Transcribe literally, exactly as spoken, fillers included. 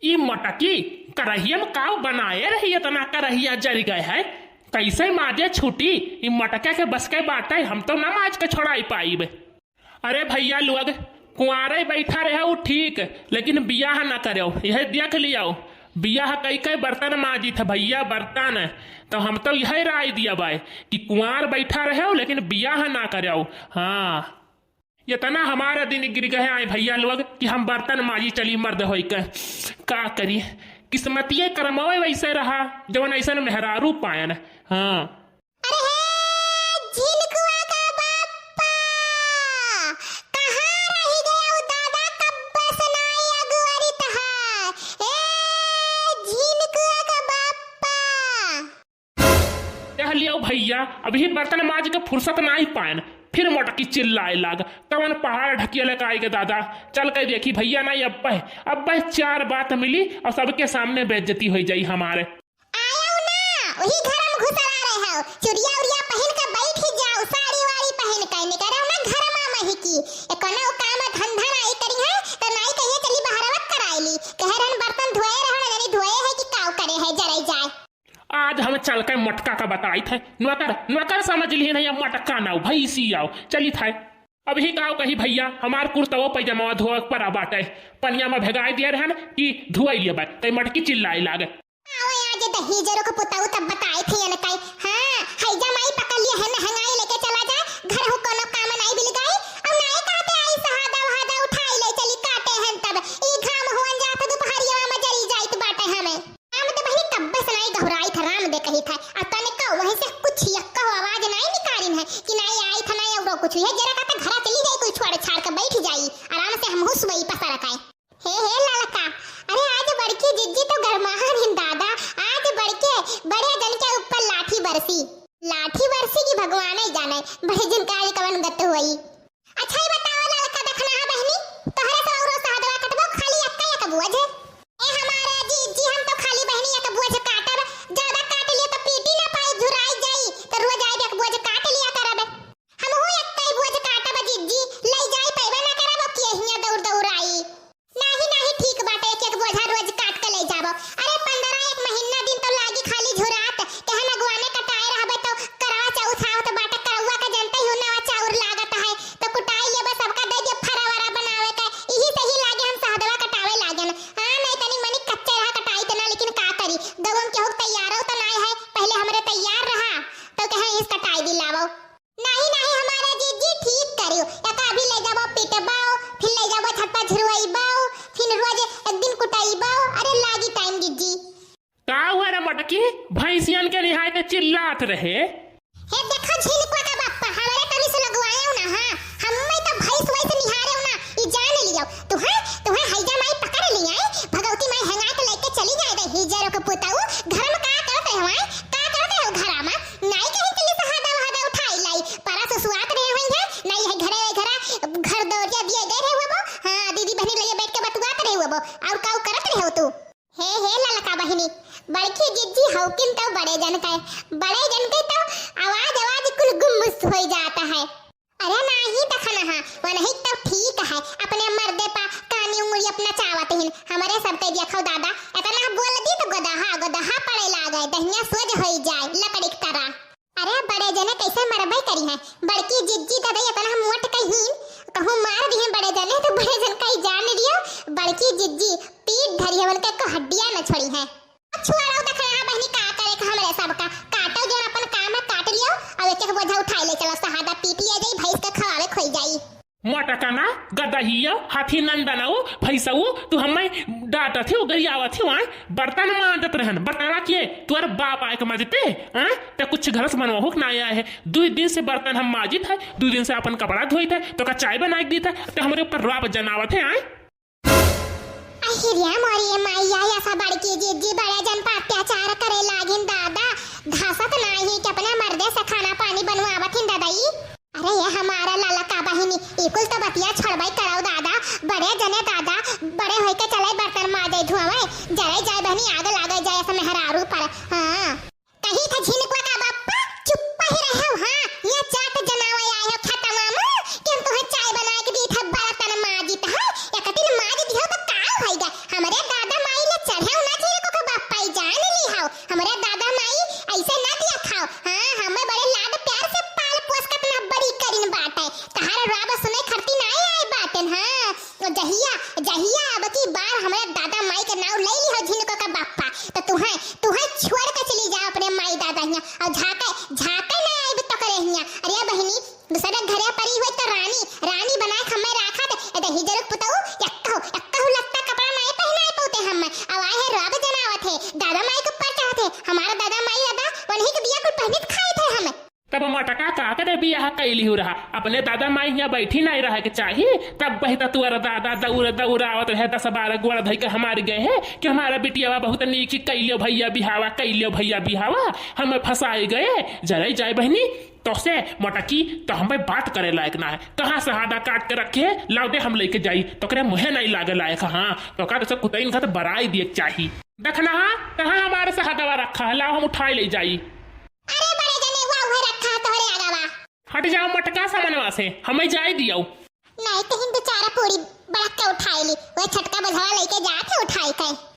ई मटकी करहिया में काउ बनाए रही, इतना करहिया जरि गए है, कैसे माजे छूटी? ई मटका के बस के बात है, हम तो ना माज के छोड़ाई पाइब। अरे भइया लोग, कुंवारे बैठा रहे उ ठीक, लेकिन बियाह ना करेउ, यह देख लियो, बियाह कई कई बर्तन माजित है भइया, बर्तन। तो हम तो यह राय दिया बाय कि कुंवार बैठा रहे, लेकिन बियाह ना करेउ। हाँ, इतना हमारा दिन गिर गए आए भइया लोग कि हम बर्तन माजी चली मर्द होई के। का करी, किस्मतिये करमवे वैसे रहा, जवन ऐसन मेहरारू पायन। हाँ। अरे हे झिनकुआ का बाप्पा, कहाँ रहि गया उ दादा, कब्बे से नाई अगुआरी तहार। ए झिनकुआ का बाप्पा। कह लियो भइया, अभी बर्तन माज के फुर्सत नाई पायन, फिर मोटकी चिल्लाए लाग, कवन पहाड़ ढकिया लेके आएगा दादा। चल के देखी भइया, नाई अब्बे, अब्बे चार बात मिली और सबके सामने बेइज्जती होइ जाई हमारे। आयो ना, वही घर में घुसरा रहे हो, चुरिया उरिया पहिन के बैठ ही जाओ, साड़ी वाड़ी पहिन के निकरो ना घर में महकी। ए कोनो काम धंधा नाई करी है, तो नाई कहिए चली बहरवा कराई ली। कहे रहन बर्तन धोए रहो ना, जरी धोए है कि काव करे है, जरे जाए। आज हम चल के मोटका का बताई थे, नौकर, नौकर समझ ली नहीं, अब मोटका ना हो, भैंसी आओ, चली थे। अबही काव कही भइया, हमार कुर्तवा पैजामा धोए पर बाटे, पनिया में भेगाई दिए रहन कि धुआई लिए बाटे, तै मोटकी चिल्लाई लागे। आओ आज दहेजरो के पुताऊ तब बताए थे इनकाई। हाँ, हैजा माई पकड़ लिए है, नहंगाई लेके चला जा, घर हो कोनो काम नाई बिल गई, अब नाई कहते आई सहादा वहादा उठाई ले चली काटे हैं तब, ई घाम हुअन जात दुपहरिया में जरी जाइत बाटे हमें। राम दे बहिनी कब्बे से नाई घबराई था, राम दे कही था, आ तनिका वहीं से कुछ यक्का आवाज नाई निकालिन है कि नाई आई था, नाई औरो कुछ हुई है, जरा कहता घरा चली जाई, कोई छोड़ छाड़ के बैठ जाई, आराम से हम हुस वही पसर खाए। हे, हे ललका, अरे आज बड़की जिज्जी तो गरमाहन हिन दादा, आज बड़के, बड़े जन के ऊपर लाठी बरसी। लाठी बरसी की भगवान ही जाने, बड़े जन का आज कवन गत हुई। अच्छा ही बताओ ललका दखना बहिनी, तोहरे से औरो सहदवा कटबो, खाली एक्का एक बोझ? ए हमारे जिज्जी, हम तो खाली बहिनी एक बोझ काटब, ज्यादा काट लिए तो पीटी ना पाई, झुराई जाई, तो रोज आइब एक बोझ काट लिया करब। हमहू एक्का ही बोझ काटब जिज्जी, लई जाई पैबे ना करब, अब के हियां दौड़ दौड़ आई। नाही, नाही, ठीक बाटे, एक, एक बोझा रोज काट के ले जाबो। अरे, पंद्रह एक महीना दिन तो लागी खाली झुरात, कहन अगुआने कटाए रहबे तो करवा चौथ आवत बाटे, करौआ के जनते ही नवा चाउर लागत है, तो कुटाई लेबे, सबका दे दिए फरा वरा बनावे के, इही से ही लागे हम सहदवा कटावे लागेन। हाँ, नहीं तनी मनी कच्चे रहा कटाई तना, लेकिन का करी, गौन के हो तैयारो तो नाय है, पहले हमरे तैयार रहा, तो कहे इस कटाई दिलावो। नाही, नाही, हमारा जीजी ठीक करियो। एका अभी ले जाबो पिटबाओ, फिर ले जाबो छत पर झुरवाइबाओ, फिर रोज एक दिन कुटाइबाओ। अरे लागी टाइम जीजी। का हुआ रे मोटकी? भैंसियन के निहाय के चिल्लात रहे। हे देखो झिनकुआ का बाप्पा, हमारे तनी से लगवाए ना, हाँ। हम्मे तो भैंस वैस निहारे ना, ई जान लियो। तुहे, तुहे हैजा माई पकड़ लिया, भगवती माई हेंगा के लेके चली जाए दे, हिजरो के पुताऊ, घर में का करत रहे, का करत रहे घरा में? नाई कहीं के लिए सहादा वहादा उठाई लाई, परा सुसुआत रहे होई है, नाई है घरे, घरा, घर दौरिया दिए गए रहे हुए बो। हाँ, दीदी बहनी लगे बैठ के बतुआत रहे हुए बो। और काऊ करत रहे हो तू? हे, हे ललका बहिनी, बड़की जिज्जी हौकिन तो बड़े जन के, बड़े जन के तो आवाज, आवाज कुल गुमसुम होई जाता है। अरे नाही दखनहा, वनही तो ठीक है, अपने मर्दे पा कानी उंगली अपना चावत हिन। हमरे सब ते देखो दादा, इतना बोल दी तो गदहा, गदहा पड़े लागे, दहिया सोज होई जाए, लकड़ी की तरह। अरे बड़े जने कैसे मरबे करी है, बड़की जिज्जी दादा इतना मोट कहीन, कहूँ मार दिहे बड़े जने तो बड़े जन कही जान लियो, बड़की जिज्जी पीठ धरी है, उनके को हड्डियाँ न छोड़ी है। छुआड़ो देख रहा बहिनी, का करे के हमरे सबका। काटो जौन अपन काम है, काट लियो, और एक एक बोझा उठाए ले चलो, सहादा पीट लिया जाई, भैंस के खवावे खोई जाई। मोटकना, गदहियो, हाथी नंदनऊ, भैंसऊ, तू हमें डांटत ही, गरियावत ही, आए? बर्तन मांजत रहन, बर्तनवा के? तोर बाप आए के मांजते, आए? ते कुछ घर से बनवा हो के ना आए है। दू दिन से बर्तन हम मांजित है, दू दिन से अपन कपड़ा धोइत है, तो का चाय बना के दीत है, ते हमरे ऊपर राब जनावत है, आए? अहिरिया मोरी ए माई, आई ऐसा बड़की जिज्जी बड़े जन पर अत्याचार करे लागिन दादा। धासत नाही कि अपने मर्दे से खाना पानी बनवावत हिन ददई। अरे ये हमारा ललका बहिनी, ई कुल तो बतिया छोड़बई करौ दादा। बड़े जने दादा, बड़े होई के चले बर्तन माजे धोवे, जरे जाए बहिनी आग लागे जाए ऐसा मेहरारू पर। हाँ। कही था झिनकुआ का बाप्पा, चुप्पा ही रहो, हाँ, ये चाट जनावे आए हो खेतवा में, कि हम तुम्हें चाय बनाए के दी था, बर्तन माजित है, एक दिन माज दियो तो का होइगा? हमरे दादा माई ले बार हमरे दादा माई के नाव ले ली हो झिनको का बापा, तो तुहें, तुहें छोड़ के चली जा अपने माई दादा हियाँ। और झाके, झाके ना आइब तो करे हियाँ। अरे बहिनी, दूसरे घरे परी हुए तो रानी, रानी बनाए के हमें राखा थे। ए दही जरुक पुतऊ, यक्कहु, यक्कहु लत्ता कपड़ा नाई पहनाए पौते हमें। अब आए है रब जनावत है, दादा माई के ऊपर चाहत है। हमारा दादा माई दादा, वन्हीं के दिया कुल पहनित खाए थे हमें। तब मोटका का करे बियाह कैली हो रहा, अपने दादा माई हियाँ बैठी नाई रहे के चाही। तब बहिता तुअर दादा दौड़ दौड़ आवत रहे, दस बारह गोड़ धई के हमार गए हैं कि हमारा बिटियावा बहुत नीक कैलियो भैया बिहावा, कैलियो भैया बिहावा, हमें फंसाए गए। जरे जाए बहिनी, तोसे मोटकी तो हमें बात करे लायक ना है। कहाँ से हादा काट के रखे, लाओ दे हम लेके जाई, तो करे मुँहे नहीं लागे लायक। हाँ, तो का तो कुतैन का तो बराई दिए के चाही। देखना हाँ, कहाँ हमारे से हदवा रखा है, लाओ हम उठाए ले जाई। अरे बड़े जने, हुआ हुआ रखा है तोहरे आगवा। हट जाओ मोटका समनवा से, हमें जाए दियो। नहीं तो हिंदू चारा पूरी बड़क के उठाए ली, वह छोटका बझवा लेके जात है उठाए के।